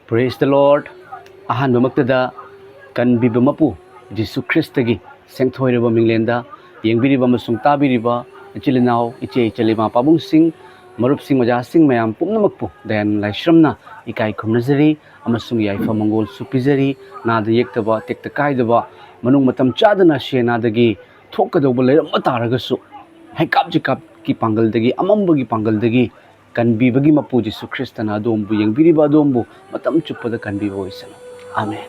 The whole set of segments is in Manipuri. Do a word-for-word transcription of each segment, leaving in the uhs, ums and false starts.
Praise the Lord. ꯑꯍꯥꯟꯕꯃꯛꯇꯗ ꯀꯟꯕꯤꯕ ꯃꯄꯨ ꯖꯤꯁꯨ ꯈ꯭ꯔꯤꯁꯇꯒꯤ ꯁꯦꯡꯊꯣꯏꯔꯕ ꯃꯤꯡꯂꯦꯟꯗ ꯌꯦꯡꯕꯤꯔꯤꯕ ꯑꯃꯁꯨꯡ ꯇꯥꯕꯤꯔꯤꯕ ꯏꯆꯤꯜ ꯏꯅꯥꯎ, ꯏꯆꯦ ꯏꯆꯜ, ꯏꯃꯥ ꯄꯥꯕꯨꯡꯁꯤꯡ, ꯃꯔꯨꯞꯁꯤꯡ, ꯑꯣꯖꯥꯁꯤꯡ ꯃꯌꯥꯝ ꯄꯨꯝꯅꯃꯛꯄꯨ ꯗꯌꯥꯅꯟ ꯂꯥꯏꯁ꯭ꯔꯝꯅ ꯏꯀꯥꯏ ꯈꯨꯝꯅꯖꯔꯤ ꯑꯃꯁꯨꯡ ꯌꯥꯏꯐ ꯃꯪꯒꯣꯜꯁꯨ ꯄꯤꯖꯔꯤ꯫ ꯅꯥꯗ ꯌꯦꯛꯇꯕ, ꯇꯦꯛꯇ ꯀꯥꯏꯗꯕ, ꯃꯅꯨꯡ ꯃꯇꯝ ꯆꯥꯗꯅ ꯁꯦ ꯅꯥꯗꯒꯤ ꯊꯣꯛꯀꯗꯧꯕ ꯂꯩꯔꯝꯕ ꯇꯥꯔꯒꯁꯨ, ꯍꯩꯀꯥꯞ ꯆꯤꯀꯥꯞꯀꯤ ꯄꯥꯡꯒꯜꯗꯒꯤ, ꯑꯃꯝꯕꯒꯤ ꯄꯥꯡꯒꯜꯗꯒꯤ ꯀꯟꯕꯤꯕꯒꯤ ꯃꯄꯨ ꯖꯤꯁꯨ ꯈ꯭ꯔꯤꯁꯇꯅ ꯑꯗꯣꯝꯕꯨ ꯌꯦꯡꯕꯤꯔꯤꯕ ꯑꯗꯣꯝꯕꯨ ꯃꯇꯝ ꯆꯨꯞꯄꯗ ꯀꯟꯕꯤꯕ ꯑꯣꯏꯁꯅꯨ꯫ ꯑꯥꯃꯦꯟ꯫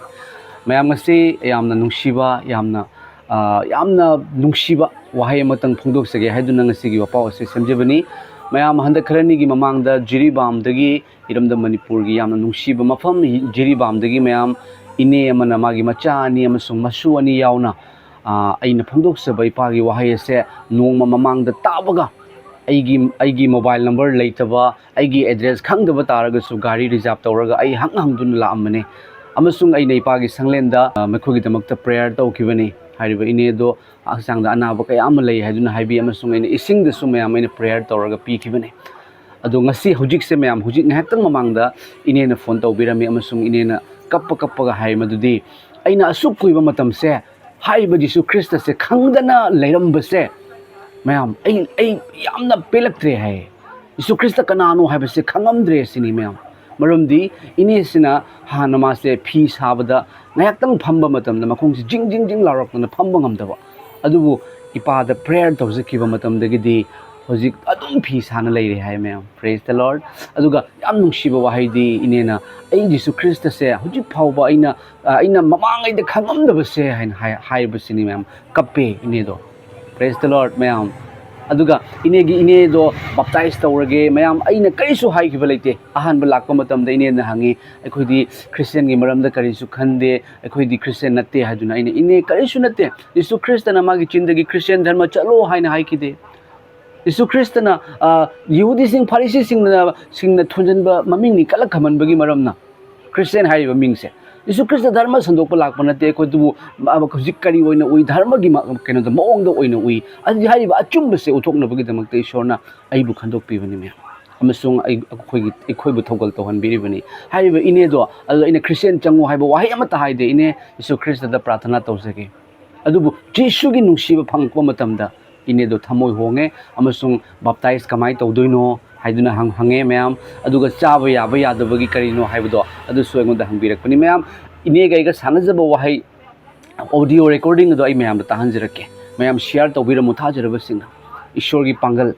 ꯃꯌꯥꯝ, ꯉꯁꯤ ꯌꯥꯝꯅ ꯅꯨꯡꯁꯤꯕ, ꯌꯥꯝꯅ, ꯑ, ꯌꯥꯝꯅ ꯅꯨꯡꯁꯤꯕ ꯋꯥꯍꯩ ꯑꯃꯇꯪ ꯐꯣꯡꯗꯣꯛꯆꯒꯦ ꯍꯥꯏꯗꯨꯅ ꯉꯁꯤꯒꯤ ꯋꯥꯄꯥꯎ ꯑꯁꯤ ꯁꯦꯝꯖꯕꯅꯤ꯫ ꯃꯌꯥꯝ, ꯍꯟꯗꯛ ꯈꯔꯅꯤꯒꯤ ꯃꯃꯥꯡꯗ ꯖꯤꯔꯤꯕꯥꯝꯗꯒꯤ, ꯏꯔꯝꯗꯝ ꯃꯅꯤꯄꯨꯔꯒꯤ ꯌꯥꯝꯅ ꯅꯨꯡꯁꯤꯕ ꯃꯐꯝ ꯖꯤꯔꯤꯕꯥꯝꯗꯒꯤ ꯃꯌꯥꯝ, ꯏꯅꯦ ꯑꯃꯅ ꯃꯥꯒꯤ ꯃꯆꯥ ꯑꯅꯤ ꯑꯃꯁꯨꯡ ꯃꯁꯨ ꯑꯅꯤ ꯌꯥꯎꯅ, ꯑ, ꯑꯩꯅ ꯐꯣꯡꯗꯣꯛꯆꯕ ꯏꯄꯥꯒꯤ ꯋꯥꯍꯩ ꯑꯁꯦ ꯅꯣꯡꯃ ꯃꯃꯥꯡꯗ ꯇꯥꯕꯒ, ꯑꯩꯒꯤ, ꯑꯩꯒꯤ mobile number ꯂꯩꯇꯕ, ꯑꯩꯒꯤ address ꯈꯪꯗꯕ ꯇꯥꯔꯒꯁꯨ ꯒꯥꯔꯤ reserve ꯇꯧꯔꯒ ꯑꯩ ꯍꯪ ꯍꯪꯗꯨꯅ ꯂꯥꯛꯑꯝꯕꯅꯦ꯫ ꯑꯃꯁꯨꯡ ꯑꯩꯅ ꯏꯄꯥꯒꯤ ꯁꯪꯂꯦꯟꯗ, ꯑ, ꯃꯈꯣꯏꯒꯤꯗꯃꯛꯇ prayer ꯇꯧꯈꯤꯕꯅꯤ꯫ ꯍꯥꯏꯔꯤꯕ ꯏꯅꯦꯗꯣ ꯍꯛꯆꯥꯡꯗ ꯑꯅꯥꯕ ꯀꯌꯥ ꯑꯃ ꯂꯩ ꯍꯥꯏꯗꯨꯅ ꯍꯥꯏꯕꯤ, ꯑꯃꯁꯨꯡ ꯑꯩꯅ ꯏꯁꯤꯡꯗꯁꯨ ꯃꯌꯥꯝ ꯑꯩꯅ prayer ꯇꯧꯔꯒ ꯄꯤꯈꯤꯕꯅꯤ꯫ ꯑꯗꯣ ꯉꯁꯤ, ꯍꯧꯖꯤꯛꯁꯦ ꯃꯌꯥꯝ, ꯍꯧꯖꯤꯛ ꯉꯥꯏꯍꯥꯛꯇꯪ ꯃꯃꯥꯡꯗ ꯏꯅꯦꯅ phone ꯇꯧꯕꯤꯔꯝꯃꯤ, ꯑꯃꯁꯨꯡ ꯏꯅꯦꯅ ꯀꯞꯄ ꯀꯞꯄꯒ ꯍꯥꯏ ꯃꯗꯨꯗꯤ, "ꯑꯩꯅ ꯑꯁꯨꯛ ꯀꯨꯏꯕ ꯃꯇꯝꯁꯦ ꯍꯥꯏꯔꯤꯕ ꯖꯤꯁꯨ ꯈ꯭ꯔꯤꯁꯇꯁꯦ ꯈꯪꯗꯅ ꯂꯩꯔꯝꯕꯁꯦ, ꯃꯌꯥꯝ, ꯑꯩ, ꯑꯩ ꯌꯥꯝꯅ ꯄꯦꯜꯂꯛꯇ꯭ꯔꯦ" ꯍꯥꯏ꯫ ꯖꯤꯁꯨ ꯈ꯭ꯔꯤꯁꯇ ꯀꯅꯥꯅꯣ ꯍꯥꯏꯕꯁꯦ ꯈꯪꯉꯝꯗ꯭ꯔꯦ ꯁꯤꯅꯤ, ꯃꯌꯥꯝ꯫ ꯃꯔꯝꯗꯤ ꯏꯅꯦꯁꯤꯅ ꯍꯥꯟꯅ ꯃꯥꯁꯦ ꯐꯤ ꯁꯥꯕꯗ ꯉꯥꯏꯍꯥꯛꯇꯪ ꯐꯝꯕ ꯃꯇꯝꯗ ꯃꯈꯣꯡꯁꯦ ꯖꯤꯡ ꯖꯤꯡ ꯖꯤꯡ ꯂꯥꯎꯔꯛꯇꯅ ꯐꯝꯕ ꯉꯝꯗꯕ, ꯑꯗꯨꯕꯨ ꯏꯄꯥꯗ prayer ꯇꯧꯖꯈꯤꯕ ꯃꯇꯝꯗꯒꯤꯗꯤ ꯍꯧꯖꯤꯛ ꯑꯗꯨꯝ ꯐꯤ ꯁꯥꯅ ꯂꯩꯔꯦ ꯍꯥꯏ, ꯃꯌꯥꯝ꯫ Praise the Lord. ꯑꯗꯨꯒ ꯌꯥꯝ ꯅꯨꯡꯁꯤꯕ ꯋꯥꯍꯩꯗꯤ, ꯏꯅꯦꯅ, "ꯑꯩ ꯖꯤꯁꯨ ꯈ꯭ꯔꯤꯁꯇꯁꯦ ꯍꯧꯖꯤꯛ ꯐꯥꯎꯕ ꯑꯩꯅ, ꯑ, ꯑꯩꯅ ꯃꯃꯥꯡꯉꯩꯗ ꯈꯪꯉꯝꯗꯕꯁꯦ" ꯍꯥꯏꯅ ꯍꯥꯏ-, ꯍꯥꯏꯔꯤꯕꯁꯤꯅꯤ, ꯃꯌꯥꯝ꯫ ꯀꯞꯄꯦ ꯏꯅꯦꯗꯣ꯫ Praise the Lord, ꯃꯌꯥꯝ꯫ ꯑꯗꯨꯒ ꯏꯅꯦꯒꯤ, ꯏꯅꯦꯗꯣ baptize ꯇꯧꯔꯒꯦ, ꯃꯌꯥꯝ, ꯑꯩꯅ ꯀꯔꯤꯁꯨ ꯍꯥꯏꯈꯤꯕ ꯂꯩꯇꯦ꯫ ꯑꯍꯥꯟꯕ ꯂꯥꯛꯄ ꯃꯇꯝꯗ ꯏꯅꯦꯅ ꯍꯪꯉꯤ, "ꯑꯩꯈꯣꯏꯗꯤ ꯈ꯭ꯔꯤꯁꯇꯤꯌꯥꯟꯒꯤ ꯃꯔꯝꯗ ꯀꯔꯤꯁꯨ ꯈꯟꯗꯦ, ꯑꯩꯈꯣꯏꯗꯤ ꯈ꯭ꯔꯤꯁꯇꯤꯌꯥꯟ ꯅꯠꯇꯦ" ꯍꯥꯏꯗꯨꯅ꯫ ꯑꯩꯅ, "ꯏꯅꯦ, ꯀꯔꯤꯁꯨ ꯅꯠꯇꯦ꯫ ꯖꯤꯁꯨ ꯈ꯭ꯔꯤꯁꯇꯅ ꯃꯥꯒꯤ ꯆꯤꯟꯗꯒꯤ ꯈ꯭ꯔꯤꯁꯇꯤꯌꯥꯟ ꯙꯔꯃ ꯆꯠꯂꯣ ꯍꯥꯏꯅ ꯍꯥꯏꯈꯤꯗꯦ꯫ ꯖꯤꯁꯨ ꯈ꯭ꯔꯤꯁꯇꯅ, ꯑ, ꯌꯍꯨꯗꯤꯁꯤꯡ, ꯐꯥꯔꯤꯁꯤꯁꯤꯡꯅ, ꯁꯤꯡꯅ ꯊꯣꯟꯖꯟꯕ ꯃꯃꯤꯡꯅꯤ ꯀꯂꯛ ꯈꯝꯍꯟꯕꯒꯤ ꯃꯔꯝꯅ ꯈ꯭ꯔꯤꯁꯇꯤꯌꯥꯟ ꯍꯥꯏꯔꯤꯕ ꯃꯤꯡꯁꯦ꯫ ꯖꯤꯁꯨ ꯈ꯭ꯔꯤꯁꯇ ꯙꯔꯃ ꯁꯟꯗꯣꯛꯄ ꯂꯥꯛꯄ ꯅꯠꯇꯦ꯫ ꯑꯩꯈꯣꯏ ꯑꯗꯨꯕꯨ, ꯑ, ꯍꯧꯖꯤꯛ ꯀꯔꯤ ꯑꯣꯏꯅ ꯎꯏ? ꯙꯔꯃꯒꯤ ꯃ-, ꯀꯩꯅꯣꯗ, ꯃꯑꯣꯡꯗ ꯑꯣꯏꯅ ꯎꯏ꯫ ꯑꯗꯨꯗꯤ ꯍꯥꯏꯔꯤꯕ ꯑꯆꯨꯝꯕꯁꯦ ꯎꯠꯊꯣꯛꯅꯕꯒꯤꯗꯃꯛꯇ ꯏꯁꯣꯔꯅ ꯑꯩꯕꯨ ꯈꯟꯗꯣꯛꯄꯤꯕꯅꯤ, ꯃꯌꯥꯝ"꯫ ꯑꯃꯁꯨꯡ ꯑꯩ-, ꯑꯩꯈꯣꯏꯒꯤ, ꯑꯩꯈꯣꯏꯕꯨ ꯊꯧꯒꯜ ꯇꯧꯍꯟꯕꯤꯔꯤꯕꯅꯤ꯫ ꯍꯥꯏꯔꯤꯕ ꯏꯅꯦꯗꯣ, ꯑꯗꯨꯗ ꯑꯩꯅ "ꯈ꯭ꯔꯤꯁꯇꯤꯌꯥꯟ ꯆꯪꯉꯨ" ꯍꯥꯏꯕ ꯋꯥꯍꯩ ꯑꯃꯠꯇ ꯍꯥꯏꯗꯦ꯫ "ꯏꯅꯦ, ꯌꯤꯁꯨ ꯈ꯭ꯔꯤꯁꯇꯗ ꯄ꯭ꯔꯥꯊꯅꯥ ꯇꯧꯖꯒꯦ, ꯑꯗꯨꯕꯨ ꯖꯤꯁꯨꯒꯤ ꯅꯨꯡꯁꯤꯕ ꯐꯪꯉꯛꯄ ꯃꯇꯝꯗ ꯏꯅꯦꯗꯣ ꯊꯃꯣꯏ ꯍꯣꯡꯉꯦ ꯑꯃꯁꯨꯡ ꯕꯥꯞꯇꯥꯏꯖ ꯀꯃꯥꯏꯅ ꯇꯧꯗꯣꯏꯅꯣ ꯍꯥꯏꯗꯨꯅ ꯍꯪ-, ꯍꯪꯉꯦ ꯃꯌꯥꯝ꯫ ꯑꯗꯨꯒ ꯆꯥꯕ ꯌꯥꯕ ꯌꯥꯗꯕꯒꯤ ꯀꯔꯤꯅꯣ ꯍꯥꯏꯕꯗꯣ ꯑꯗꯨꯁꯨ ꯑꯩꯉꯣꯟꯗ ꯍꯪꯕꯤꯔꯛꯄꯅꯤ ꯃꯌꯥꯝ꯫ ꯏꯅꯦꯒ ꯑꯩꯒ ꯁꯥꯟꯅꯖꯕ ꯋꯥꯍꯩ ꯑꯣꯗꯤꯑꯣ ꯔꯦꯀꯣꯔꯗꯤꯡ ꯑꯗꯣ ꯑꯩ ꯃꯌꯥꯝꯗ ꯇꯥꯍꯟꯖꯔꯛꯀꯦ꯫ ꯃꯌꯥꯝ ꯁꯤꯌꯥꯔ ꯇꯧꯕꯤꯔꯝꯃꯨ, ꯊꯥꯖꯔꯕꯁꯤꯡꯅ꯫ ꯏꯁꯣꯔꯒꯤ ꯄꯥꯡꯒꯜ꯫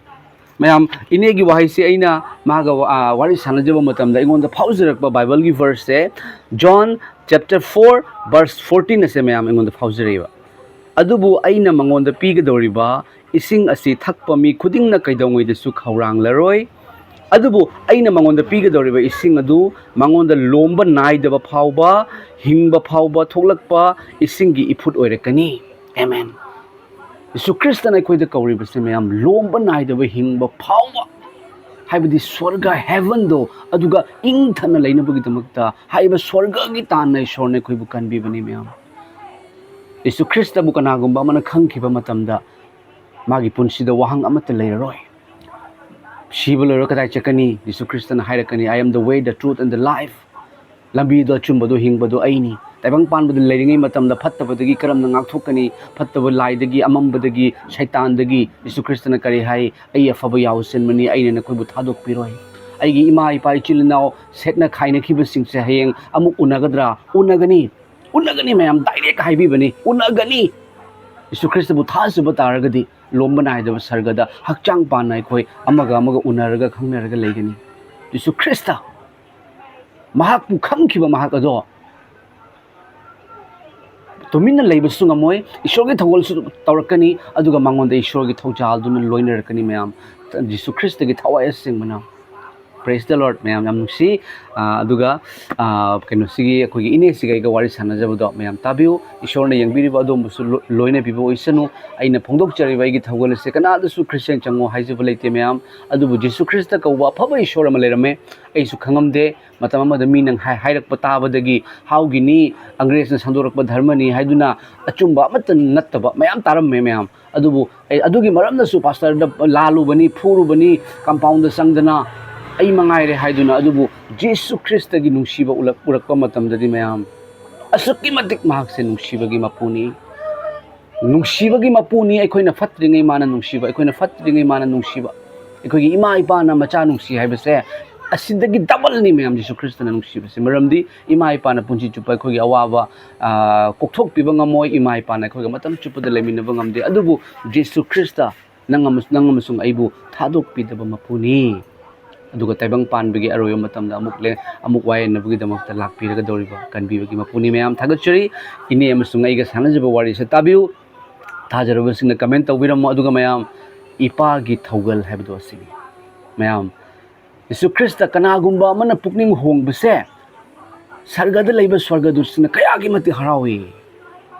ꯃꯌꯥꯝ, ꯏꯅꯦꯒꯤ ꯋꯥꯍꯩꯁꯦ ꯑꯩꯅ ꯃꯥꯒ ꯋꯥ-, ꯑꯥ, ꯋꯥꯔꯤ ꯁꯥꯟꯅꯖꯕ ꯃꯇꯝꯗ ꯑꯩꯉꯣꯟꯗ ꯐꯥꯎꯖꯔꯛꯄ ꯕꯥꯏꯕꯜꯒꯤ ꯚꯔꯁꯁꯦ, John chapter four verse fourteen ꯑꯁꯦ ꯃꯌꯥꯝ ꯑꯩꯉꯣꯟꯗ ꯐꯥꯎꯖꯔꯛꯏꯕ꯫ "ꯑꯗꯨꯕꯨ ꯑꯩꯅ ꯃꯉꯣꯟꯗ ꯄꯤꯒꯗꯧꯔꯤꯕ ꯏꯁꯤꯡ ꯑꯁꯤ ꯊꯛꯄ ꯃꯤ ꯈꯨꯗꯤꯡꯅ ꯀꯩꯗꯧꯉꯩꯗꯁꯨ ꯈꯧꯔꯥꯡꯂꯔꯣꯏ꯫ ꯑꯗꯨꯕꯨ ꯑꯩꯅ ꯃꯉꯣꯟꯗ ꯄꯤꯒꯗꯧꯔꯤꯕ ꯏꯁꯤꯡ ꯑꯗꯨ ꯃꯉꯣꯟꯗ ꯂꯣꯝꯕ ꯅꯥꯏꯗꯕ ꯐꯥꯎꯕ, ꯍꯤꯡꯕ ꯐꯥꯎꯕ ꯊꯣꯛꯂꯛꯄ ꯏꯁꯤꯡꯒꯤ ꯏꯐꯨꯠ ꯑꯣꯏꯔꯛꯀꯅꯤ꯫" ꯑꯦꯃꯦꯟ꯫ ꯌꯤꯁꯨ ꯈ꯭ꯔꯤꯁꯇꯅ ꯑꯩꯈꯣꯏꯗ ꯀꯧꯔꯤꯕꯁꯦ ꯃꯌꯥꯝ, ꯂꯣꯝꯕ ꯅꯥꯏꯗꯕ ꯍꯤꯡꯕ ꯐꯥꯎꯕ, ꯍꯥꯏꯕꯗꯤ ꯁ꯭ꯋꯔꯒ, ꯍꯦꯚꯟꯗꯣ, ꯑꯗꯨꯒ ꯏꯪꯊꯅ ꯂꯩꯅꯕꯒꯤꯗꯃꯛꯇ ꯍꯥꯏꯔꯤꯕ ꯁ꯭ꯋꯔꯒꯒꯤ ꯇꯥꯟꯅ ꯏꯁꯣꯔꯅ ꯑꯩꯈꯣꯏꯕꯨ ꯀꯟꯕꯤꯕꯅꯤ ꯃꯌꯥꯝ꯫ ꯌꯤꯁꯨ ꯈ꯭ꯔꯤꯁꯇꯕꯨ ꯀꯅꯥꯒꯨꯝꯕ ꯑꯃꯅ ꯈꯪꯈꯤꯕ ꯃꯇꯝꯗ ꯃꯥꯒꯤ ꯄꯨꯟꯁꯤꯗ ꯋꯥꯍꯪ ꯑꯃꯠꯇ ꯂꯩꯔꯔꯣꯏ꯫ ꯁꯤꯕ ꯂꯣꯏꯔ ꯀꯗꯥꯏ ꯆꯠꯀꯅꯤ? ꯌꯤꯁꯨ ꯈ꯭ꯔꯤꯁꯇꯅ ꯍꯥꯏꯔꯛꯀꯅꯤ, "I am the way, the truth and the life." ꯂꯝꯕꯤꯗꯣ, ꯑꯆꯨꯝꯕꯗꯣ, ꯍꯤꯡꯕꯗꯣ ꯑꯩꯅꯤ꯫ ꯇꯥꯏꯕꯪ ꯄꯥꯟꯕꯗ ꯂꯩꯔꯤꯉꯩ ꯃꯇꯝꯗ ꯐꯠꯇꯕꯗꯒꯤ ꯀꯔꯝꯅ ꯉꯥꯛꯊꯣꯛꯀꯅꯤ? ꯐꯠꯇꯕ ꯂꯥꯏꯗꯒꯤ, ꯑꯃꯝꯕꯗꯒꯤ, ꯁꯩꯇꯥꯟꯗꯒꯤ꯫ ꯌꯤꯁꯨ ꯈ꯭ꯔꯤꯁꯇꯅ ꯀꯔꯤ ꯍꯥꯏ? "ꯑꯩ ꯑꯐꯕ ꯌꯥꯎꯁꯤꯟꯕꯅꯤ, ꯑꯩꯅ ꯅꯈꯣꯏꯕꯨ ꯊꯥꯗꯣꯛꯄꯤꯔꯣꯏ꯫" ꯑꯩꯒꯤ ꯏꯃꯥ ꯏꯄꯥ, ꯏꯆꯤꯜ ꯏꯅꯥꯎ ꯁꯦꯠꯅ ꯈꯥꯏꯅꯈꯤꯕꯁꯤꯡꯁꯦ ꯍꯌꯦꯡ ꯑꯃꯨꯛ ꯎꯅꯒꯗ꯭ꯔꯥ? ꯎꯅꯒꯅꯤ꯫ ꯎꯅꯒꯅꯤ ꯃꯌꯥꯝ, ꯗꯥꯏꯔꯦꯛ ꯍꯥꯏꯕꯤꯕꯅꯤ, ꯎꯅꯒꯅꯤ꯫ ꯌꯤꯁꯨ ꯈ꯭ꯔꯤꯁꯇꯕꯨ ꯊꯥꯖꯕ ꯇꯥꯔꯒꯗꯤ ꯂꯣꯝꯕ ꯅꯥꯏꯗꯕ ꯁꯔꯒꯗ ꯍꯛꯆꯥꯡ ꯄꯥꯟꯅ ꯑꯩꯈꯣꯏ ꯑꯃꯒ ꯑꯃꯒ ꯎꯅꯔꯒ ꯈꯪꯅꯔꯒ ꯂꯩꯒꯅꯤ꯫ ꯌꯤꯁꯨ ꯈ꯭ꯔꯤꯁꯇ ꯃꯍꯥꯛꯄꯨ ꯈꯪꯈꯤꯕ ꯃꯍꯥꯛ ꯑꯗꯣ ꯇꯨꯃꯤꯟꯅ ꯂꯩꯕꯁꯨ ꯉꯝꯃꯣꯏ, ꯏꯁꯣꯔꯒꯤ ꯊꯧꯒꯜꯁꯨ ꯇꯧꯔꯛꯀꯅꯤ, ꯑꯗꯨꯒ ꯃꯉꯣꯟꯗ ꯏꯁꯣꯔꯒꯤ ꯊꯧꯖꯥꯜꯗꯨꯅ ꯂꯣꯏꯅꯔꯛꯀꯅꯤ ꯃꯌꯥꯝ꯫ ꯌꯤꯁꯨ ꯈ꯭ꯔꯤꯁꯇꯒꯤ ꯊꯋꯥꯏ ꯑꯁꯦꯡꯕꯅ Praise the Lord, ꯃꯌꯥꯝ ꯌꯥꯝ ꯅꯨꯡꯁꯤ꯫ ꯑꯥ, ꯑꯗꯨꯒ, ꯑꯥ, ꯀꯩꯅꯣꯁꯤꯒꯤ ꯑꯩꯈꯣꯏꯒꯤ ꯏꯅꯦꯁꯤꯒ ꯑꯩꯒ ꯋꯥꯔꯤ ꯁꯥꯟꯅꯖꯕꯗꯣ ꯃꯌꯥꯝ ꯇꯥꯕꯤꯌꯨ꯫ ꯏꯁꯣꯔꯅ ꯌꯦꯡꯕꯤꯔꯤꯕ ꯑꯗꯣꯝꯕꯨꯁꯨ ꯂꯣ-, ꯂꯣꯏꯅꯕꯤꯕ ꯑꯣꯏꯁꯅꯨ꯫ ꯑꯩꯅ ꯐꯣꯡꯗꯣꯛꯆꯔꯤꯕ ꯑꯩꯒꯤ ꯊꯧꯒꯜ ꯑꯁꯦ ꯀꯅꯥꯗꯁꯨ ꯈ꯭ꯔꯤꯁꯇꯤꯌꯥꯟ ꯆꯪꯉꯣ ꯍꯥꯏꯖꯕ ꯂꯩꯇꯦ ꯃꯌꯥꯝ, ꯑꯗꯨꯕꯨ ꯖꯤꯁꯨ ꯈ꯭ꯔꯤꯁꯇ ꯀꯧꯕ ꯑꯐꯕ ꯏꯁꯣꯔ ꯑꯃ ꯂꯩꯔꯝꯃꯦ꯫ ꯑꯩꯁꯨ ꯈꯪꯉꯝꯗꯦ꯫ ꯃꯇꯝ ꯑꯃꯗ ꯃꯤꯅ ꯍꯥꯏ-, ꯍꯥꯏꯔꯛꯄ ꯇꯥꯕꯗꯒꯤ, "ꯍꯥꯎꯒꯤꯅꯤ, ꯑꯪꯒ꯭ꯔꯦꯖꯅ ꯁꯟꯗꯣꯔꯛꯄ ꯙꯔꯃꯅꯤ" ꯍꯥꯏꯗꯨꯅ ꯑꯆꯨꯝꯕ ꯑꯃꯠꯇ ꯅꯠꯇꯕ ꯃꯌꯥꯝ ꯇꯥꯔꯝꯃꯦ ꯃꯌꯥꯝ꯫ ꯑꯗꯨꯕꯨ ꯑꯩ ꯑꯗꯨꯒꯤ ꯃꯔꯝꯅꯁꯨ ꯄꯥꯁꯇꯔꯗ ꯂꯥꯜꯂꯨꯕꯅꯤ, ꯐꯨꯔꯨꯕꯅꯤ, ꯀꯝꯄꯥꯎꯟꯗ ꯆꯪꯗꯅ꯫ ꯑꯩ ꯃꯉꯥꯏꯔꯦ ꯍꯥꯏꯗꯨꯅ꯫ ꯑꯗꯨꯕꯨ ꯖꯤꯁꯨ ꯈ꯭ꯔꯤꯁꯇꯒꯤ ꯅꯨꯡꯁꯤꯕ ꯎꯠꯂꯛ-, ꯎꯔꯛꯄ ꯃꯇꯝꯗꯗꯤ ꯃꯌꯥꯝ, ꯑꯁꯨꯛꯀꯤ ꯃꯇꯤꯛ ꯃꯍꯥꯛꯁꯦ ꯅꯨꯡꯁꯤꯕꯒꯤ ꯃꯄꯨꯅꯤ꯫ ꯅꯨꯡꯁꯤꯕꯒꯤ ꯃꯄꯨꯅꯤ꯫ ꯑꯩꯈꯣꯏꯅ ꯐꯠꯇ꯭ꯔꯤꯉꯩ ꯃꯥꯅ ꯅꯨꯡꯁꯤꯕ, ꯑꯩꯈꯣꯏꯅ ꯐꯠꯇ꯭ꯔꯤꯉꯩ ꯃꯥꯅ ꯅꯨꯡꯁꯤꯕ꯫ ꯑꯩꯈꯣꯏꯒꯤ ꯏꯃꯥ ꯏꯄꯥꯅ ꯃꯆꯥ ꯅꯨꯡꯁꯤ ꯍꯥꯏꯕꯁꯦ ꯑꯁꯤꯗꯒꯤ ꯗꯕꯜꯅꯤ ꯃꯌꯥꯝ ꯖꯤꯁꯨ ꯈ꯭ꯔꯤꯁꯇꯅ ꯅꯨꯡꯁꯤꯕꯁꯦ꯫ ꯃꯔꯝꯗꯤ ꯏꯃꯥ ꯏꯄꯥꯅ ꯄꯨꯟꯁꯤ ꯆꯨꯞꯄ ꯑꯩꯈꯣꯏꯒꯤ ꯑꯋꯥꯕ, ꯑꯥ, ꯀꯣꯛꯊꯣꯛꯄꯤꯕ ꯉꯝꯃꯣꯏ, ꯏꯃꯥ ꯏꯄꯥꯅ ꯑꯩꯈꯣꯏꯒ ꯃꯇꯝ ꯆꯨꯞꯄꯗ ꯂꯩꯃꯤꯟꯅꯕ ꯉꯝꯗꯦ꯫ ꯑꯗꯨꯕꯨ ꯖꯤꯁꯨ ꯈ꯭ꯔꯤꯁꯇ ꯅꯪ ꯑꯃꯁꯨ-, ꯅꯪ ꯑꯃꯁꯨꯡ ꯑꯩꯕꯨ ꯊꯥꯗꯣꯛꯄꯤꯗꯕ ꯃꯄꯨꯅꯤ꯫ ꯑꯗꯨꯒ ꯇꯥꯏꯕꯪ ꯄꯥꯟꯕꯒꯤ ꯑꯔꯣꯏꯕ ꯃꯇꯝꯗ ꯑꯃꯨꯛ ꯂꯦ-, ꯑꯃꯨꯛ ꯋꯥꯌꯦꯟꯅꯕꯒꯤꯗꯃꯛꯇ ꯂꯥꯛꯄꯤꯔꯒꯗꯧꯔꯤꯕ ꯀꯟꯕꯤꯕꯒꯤ ꯃꯄꯨꯅꯤ꯫ ꯃꯌꯥꯝ ꯊꯥꯒꯠꯆꯔꯤ꯫ ꯏꯅꯦ ꯑꯃꯁꯨꯡ ꯑꯩꯒ ꯁꯥꯟꯅꯖꯕ ꯋꯥꯔꯤꯁꯦ ꯇꯥꯕꯤꯌꯨ꯫ ꯊꯥꯖꯔꯕꯁꯤꯡꯅ comment ꯇꯧꯕꯤꯔꯝꯃꯣ꯫ ꯑꯗꯨꯒ ꯃꯌꯥꯝ, ꯏꯄꯥꯒꯤ ꯊꯧꯒꯜ ꯍꯥꯏꯕꯗꯣ ꯑꯁꯤꯅꯤ꯫ ꯃꯌꯥꯝ, ꯖꯤꯁꯨ ꯈ꯭ꯔꯤꯁꯇ ꯀꯅꯥꯒꯨꯝꯕ ꯑꯃꯅ ꯄꯨꯛꯅꯤꯡ ꯍꯣꯡꯕꯁꯦ ꯁꯔꯒꯗ ꯂꯩꯕ ꯁ꯭ꯋꯔꯒꯗꯨꯠꯁꯤꯡꯅ ꯀꯌꯥꯒꯤ ꯃꯇꯤꯛ ꯍꯔꯥꯎꯏ꯫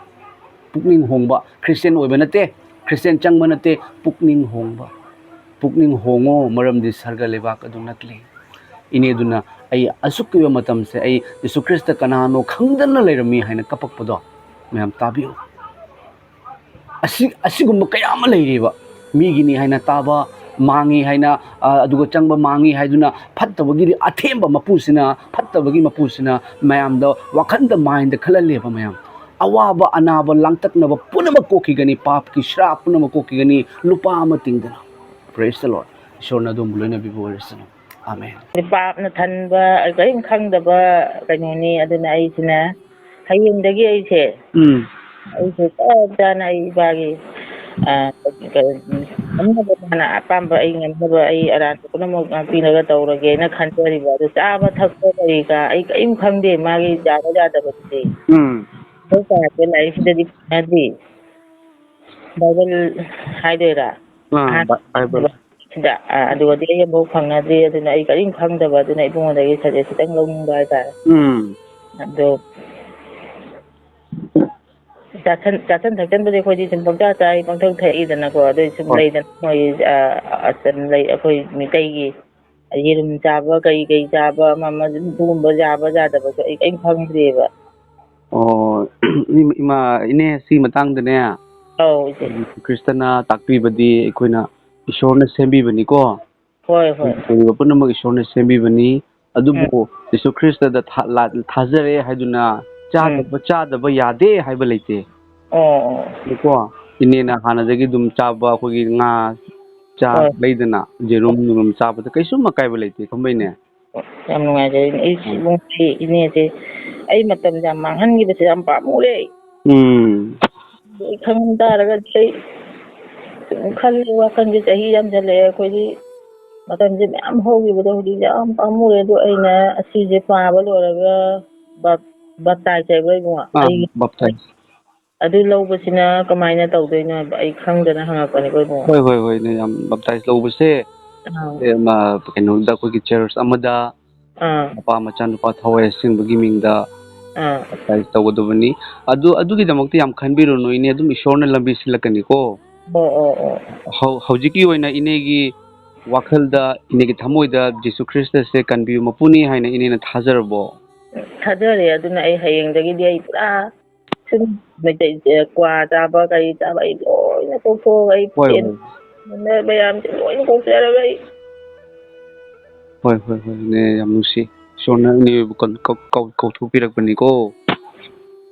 ꯄꯨꯛꯅꯤꯡ ꯍꯣꯡꯕ, ꯈ꯭ꯔꯤꯁꯇꯤꯌꯥꯟ ꯑꯣꯏꯕ ꯅꯠꯇꯦ, ꯈ꯭ꯔꯤꯁꯇꯤꯌꯥꯟ ꯆꯪꯕ ꯅꯠꯇꯦ, ꯄꯨꯛꯅꯤꯡ ꯍꯣꯡꯕ꯫ ꯄꯨꯛꯅꯤꯡ ꯍꯣꯡꯉꯣ, ꯃꯔꯝꯗꯤ ꯁꯔꯒ ꯂꯩꯕꯥꯛ ꯑꯗꯨ ꯅꯛꯂꯦ꯫ ꯏꯅꯦꯗꯨꯅ ꯑꯩ ꯑꯁꯨꯛ ꯀꯨꯏꯕ ꯃꯇꯝꯁꯦ ꯑꯩ ꯖꯤꯁꯨ ꯈ꯭ꯔꯤꯁꯇ ꯀꯅꯥꯅꯣ ꯈꯪꯗꯅ ꯂꯩꯔꯝꯃꯤ ꯍꯥꯏꯅ ꯀꯞꯄꯛꯄꯗꯣ ꯃꯌꯥꯝ ꯇꯥꯕꯤꯌꯨ꯫ ꯑꯁꯤ-, ꯑꯁꯤꯒꯨꯝꯕ ꯀꯌꯥ ꯑꯃ ꯂꯩꯔꯤꯕ꯫ ꯃꯤꯒꯤꯅꯤ ꯍꯥꯏꯅ ꯇꯥꯕ, ꯃꯥꯡꯉꯤ ꯍꯥꯏꯅ, ꯑ, ꯑꯗꯨꯒ ꯆꯪꯕ ꯃꯥꯡꯉꯤ ꯍꯥꯏꯗꯨꯅ ꯐꯠꯇꯕꯒꯤ ꯑꯊꯦꯝꯕ ꯃꯄꯨꯁꯤꯅ, ꯐꯠꯇꯕꯒꯤ ꯃꯄꯨꯁꯤꯅ ꯃꯌꯥꯝꯗ ꯋꯥꯈꯟꯗ, mindꯗ ꯈꯜꯍꯜꯂꯦꯕ ꯃꯌꯥꯝ꯫ ꯑꯋꯥꯕ, ꯑꯅꯥꯕ, ꯂꯥꯡꯇꯛꯅꯕ ꯄꯨꯝꯅꯃꯛ ꯀꯣꯛꯈꯤꯒꯅꯤ, ꯄꯥꯞꯀꯤ ꯁ꯭ꯔꯥꯞ ꯄꯨꯝꯅꯃꯛ ꯀꯣꯛꯈꯤꯒꯅꯤ, ꯂꯨꯄꯥ ꯑꯃ ꯇꯤꯡꯗꯅ꯫ Praise the Lord꯫ ꯏꯁꯣꯔꯅ ꯑꯗꯣꯝꯕꯨ ꯂꯣꯏꯅꯕꯤꯕ ꯑꯣꯏꯔꯁꯅꯨ꯫ ꯑꯥꯃꯦꯟ꯫ ꯄꯥꯞꯅ ꯊꯟꯕ, ꯀꯔꯤꯝ ꯈꯪꯗꯕ ꯀꯩꯅꯣꯅꯤ꯫ ꯑꯗꯨꯅ ꯑꯩꯁꯤꯅ ꯍꯌꯦꯡꯗꯒꯤ ꯑꯩꯁꯦ, ꯎꯝ꯫ ꯑꯩꯁꯦ ꯆꯞ ꯆꯥꯅ ꯑꯩ ꯏꯄꯥꯒꯤ, ꯑ, ꯀ-, ꯉꯝꯅꯕ, ꯃꯥꯅ ꯑꯄꯥꯝꯕ, ꯑꯩ ꯉꯝꯅꯕ, ꯑꯩ ꯑꯔꯥꯟꯕ ꯄꯨꯝꯅꯃꯛ ꯉꯥꯛꯄꯤꯅꯕ ꯇꯧꯔꯒꯦꯅ ꯈꯟꯖꯔꯤꯕ꯫ ꯑꯗꯨ ꯆꯥꯕ ꯊꯛꯄ ꯀꯔꯤ ꯀꯔꯥ ꯑꯩ ꯀꯔꯤꯝ ꯈꯪꯗꯦ, ꯃꯥꯒꯤ ꯌꯥꯕ ꯌꯥꯗꯕꯗꯨꯗꯤ꯫ ꯎꯝ꯫ ꯑꯩꯈꯣꯏ ꯄꯥꯁꯦ ꯂꯥꯏꯔꯤꯛꯁꯤꯗꯗꯤ ꯐꯅꯗꯦ꯫ ꯕꯥꯏꯕꯜ ꯍꯥꯏꯗꯣꯏꯔꯥ? ꯑꯥ, ꯑꯍꯥꯟꯕ ꯕꯥꯏꯕꯜ꯫ ꯁꯤꯗ, ꯑ, ꯑꯗꯨꯒꯗꯤ ꯑꯩ ꯑꯃꯐꯥꯎ ꯐꯪꯅꯗ꯭ꯔꯤ, ꯑꯗꯨꯅ ꯑꯩ ꯀꯔꯤꯝ ꯈꯪꯗꯕ, ꯑꯗꯨꯅ ꯏꯕꯨꯡꯉꯣꯗꯒꯤ ꯁꯖꯦꯁ ꯈꯤꯇꯪ ꯂꯧꯅꯤꯡꯕ ꯍꯥꯏꯇꯥꯔꯦ꯫ ꯎꯝ꯫ ꯑꯗꯣ ꯆꯥꯁꯟ-, ꯆꯥꯁꯟ ꯊꯛꯆꯟꯕꯗꯤ ꯑꯩꯈꯣꯏꯗꯤ ꯁꯨꯝ ꯄꯪꯆꯥ ꯆꯥꯏ, ꯄꯪꯊꯛ ꯊꯛꯏꯗꯅꯀꯣ, ꯑꯗꯨ ꯁꯨꯝ ꯍꯣꯏ꯫ ꯂꯩꯗꯅ ꯃꯣꯏ, ꯑ, ꯑ, ꯁꯨꯝ ꯂꯩ, ꯑꯩꯈꯣꯏ ꯃꯤꯇꯩꯒꯤ ꯌꯦꯔꯨꯝ ꯆꯥꯕ, ꯀꯔꯤ ꯀꯔꯤ ꯆꯥꯕ, ꯑꯃ ꯑꯃ ꯑꯗꯨꯝ ꯑꯗꯨꯒꯨꯝꯕ ꯌꯥꯕ ꯌꯥꯗꯕꯁꯨ ꯑꯩ ꯀꯔꯤꯝ ꯈꯪꯗ꯭ꯔꯤꯑꯕ꯫ ꯑꯣ, ꯏꯃꯥ, ꯏꯅꯦ, ꯁꯤ ꯃꯇꯥꯡꯗꯅꯦ, ꯑꯧ, ꯏꯆꯦ꯫ ꯖꯤꯁꯨ ꯈ꯭ꯔꯤꯁꯇꯅ ꯇꯥꯛꯄꯤꯕꯗꯤ ꯑꯩꯈꯣꯏꯅ ꯏꯁꯣꯔꯅ ꯁꯦꯝꯕꯤꯕꯅꯤꯀꯣ꯫ ꯍꯣꯏ, ꯍꯣꯏ꯫ ꯑꯩꯈꯣꯏ ꯄꯨꯝꯅꯃꯛ ꯏꯁꯣꯔꯅ ꯁꯦꯝꯕꯤꯕꯅꯤ꯫ ꯑꯗꯨꯕꯨ ꯎꯝ꯫ ꯖꯤꯁꯨ ꯈ꯭ꯔꯤꯁꯇꯗ ꯊꯥ-, ꯂꯥ-, ꯊꯥꯖꯔꯦ ꯍꯥꯏꯗꯨꯅ ꯆꯥꯗꯕ, ꯎꯝ꯫ ꯆꯥꯗꯕ ꯌꯥꯗꯦ ꯍꯥꯏꯕ ꯂꯩꯇꯦ꯫ ꯑꯣ, ꯑꯣ꯫ ꯑꯗꯨꯀꯣ, ꯏꯅꯦꯅ ꯍꯥꯟꯅꯗꯒꯤ ꯑꯗꯨꯝ ꯆꯥꯕ ꯑꯩꯈꯣꯏꯒꯤ ꯉꯥ ꯆꯥ ꯍꯣꯏ꯫ ꯂꯩꯗꯅ, ꯌꯦꯔꯨꯝ ꯅꯨꯡꯔꯨꯝ ꯆꯥꯕꯗ ꯀꯩꯁꯨꯝ ꯑꯀꯥꯏꯕ ꯂꯩꯇꯦ, ꯈꯝꯕꯩꯅꯦ꯫ ꯌꯥꯝ ꯅꯨꯡꯉꯥꯏꯖꯔꯦ꯫ ꯑꯩ ꯎꯝ꯫ ꯁꯤꯒꯨꯝꯕ ꯏꯅꯦꯁꯦ, ꯑꯩ ꯃꯇꯝ ꯌꯥꯝ ꯃꯥꯡꯍꯟꯈꯤꯕꯁꯦ ꯌꯥꯝ ꯄꯥꯝꯃꯨꯔꯦ ꯑꯩ꯫ ꯎꯝ꯫ ꯑꯩ ꯈꯪꯉꯝ ꯇꯥꯔꯒꯗꯤ ꯑꯩ ꯁꯨꯝ ꯈꯜꯂꯤ, ꯋꯥꯈꯜꯁꯦ ꯆꯍꯤ ꯌꯥꯝꯁꯜꯂꯛꯑꯦ꯫ ꯑꯩꯈꯣꯏꯗꯤ ꯃꯇꯝꯁꯦ ꯃꯌꯥꯝ ꯍꯧꯈꯤꯕꯗꯣ ꯍꯧꯖꯤꯛ ꯌꯥꯝ ꯄꯥꯝꯃꯨꯔꯦ꯫ ꯑꯗꯣ ꯑꯩꯅ ꯑꯁꯤꯁꯦ ꯄꯥꯕ ꯂꯣꯏꯔꯒ ꯕꯞ-, ꯕꯞꯇꯥꯏꯁ ꯍꯥꯏꯕ꯭ꯔꯥ ꯏꯕꯨꯡꯉꯣ? ꯑꯥ, ꯑꯩ ꯕꯞꯇꯥꯏꯁ꯫ ꯑꯗꯨ ꯂꯧꯕꯁꯤꯅ ꯀꯃꯥꯏꯅ ꯇꯧꯗꯣꯏꯅꯣ ꯍꯥꯏꯕ ꯑꯩ ꯈꯪꯗꯅ ꯍꯪꯉꯛꯄꯅꯤꯀꯣ ꯏꯕꯨꯡꯉꯣ꯫ ꯍꯣꯏ, ꯍꯣꯏ, ꯍꯣꯏ, ꯏꯅꯦ, ꯌꯥꯝ ꯕꯞꯇꯥꯏꯁ ꯂꯧꯕꯁꯦ, ꯑꯥ꯫ ꯑꯦ, ꯃ-, ꯀꯩꯅꯣꯗ ꯑꯩꯈꯣꯏꯒꯤ ꯆꯔꯆ ꯑꯃꯗ ꯑꯥ꯫ ꯃꯄꯥ ꯃꯆꯥ ꯅꯨꯄꯥ ꯊꯋꯥꯏ ꯑꯁꯦꯡꯕꯒꯤ ꯃꯤꯡꯗ ꯑꯥ꯫ ꯕꯞꯇꯥꯏꯁ ꯇꯧꯒꯗꯕꯅꯤ꯫ ꯑꯗꯨ, ꯑꯗꯨꯒꯤꯗꯃꯛꯇ ꯌꯥꯝ ꯈꯟꯕꯤꯔꯨꯅꯨ, ꯏꯅꯦ, ꯑꯗꯨꯝ ꯏꯁꯣꯔꯅ ꯂꯝꯕꯤ ꯁꯤꯜꯂꯛꯀꯅꯤꯀꯣ꯫ ꯑꯣ, ꯑꯣ, ꯑꯣ꯫ ꯍꯧ-, ꯍꯧꯖꯤꯛꯀꯤ ꯑꯣꯏꯅ ꯏꯅꯦꯒꯤ ꯋꯥꯈꯜꯗ, ꯏꯅꯦꯒꯤ ꯊꯃꯣꯏꯗ ꯖꯤꯁꯨ ꯈ꯭ꯔꯤꯁꯇꯁꯦ ꯀꯟꯕꯤꯌꯨ ꯃꯄꯨꯅꯤ ꯍꯥꯏꯅ ꯏꯅꯦꯅ ꯊꯥꯖꯔꯕꯣ? ꯊꯥꯖꯔꯦ꯫ ꯑꯗꯨꯅ ꯑꯩ ꯍꯌꯦꯡꯗꯒꯤꯗꯤ ꯑꯩ ꯄꯨꯔꯥ ꯁꯨꯝ ꯃꯩꯇꯩ, ꯑꯦ, ꯀ꯭ꯋꯥ ꯆꯥꯕ, ꯀꯔꯤ ꯆꯥꯕ, ꯑꯩ ꯂꯣꯏꯅ ꯇꯣꯛꯊꯣꯛꯑꯒ ꯑꯩ ꯍꯣꯏ, ꯄꯦꯟ-, ꯍꯣꯏ꯫ ꯃꯌꯥꯝꯁꯦ ꯂꯣꯏꯅ ꯀꯣꯛꯆꯔꯒ ꯑꯩ ꯍꯣꯏ, ꯍꯣꯏ, ꯍꯣꯏ, ꯏꯅꯦ, ꯌꯥꯝ ꯅꯨꯡꯁꯤ꯫ ꯏꯁꯣꯔꯅ ꯏꯅꯦꯕꯨ ꯀꯧ-, ꯀꯧ-, ꯀꯧ-, ꯀꯧꯊꯣꯛꯄꯤꯔꯛꯄꯅꯤꯀꯣ꯫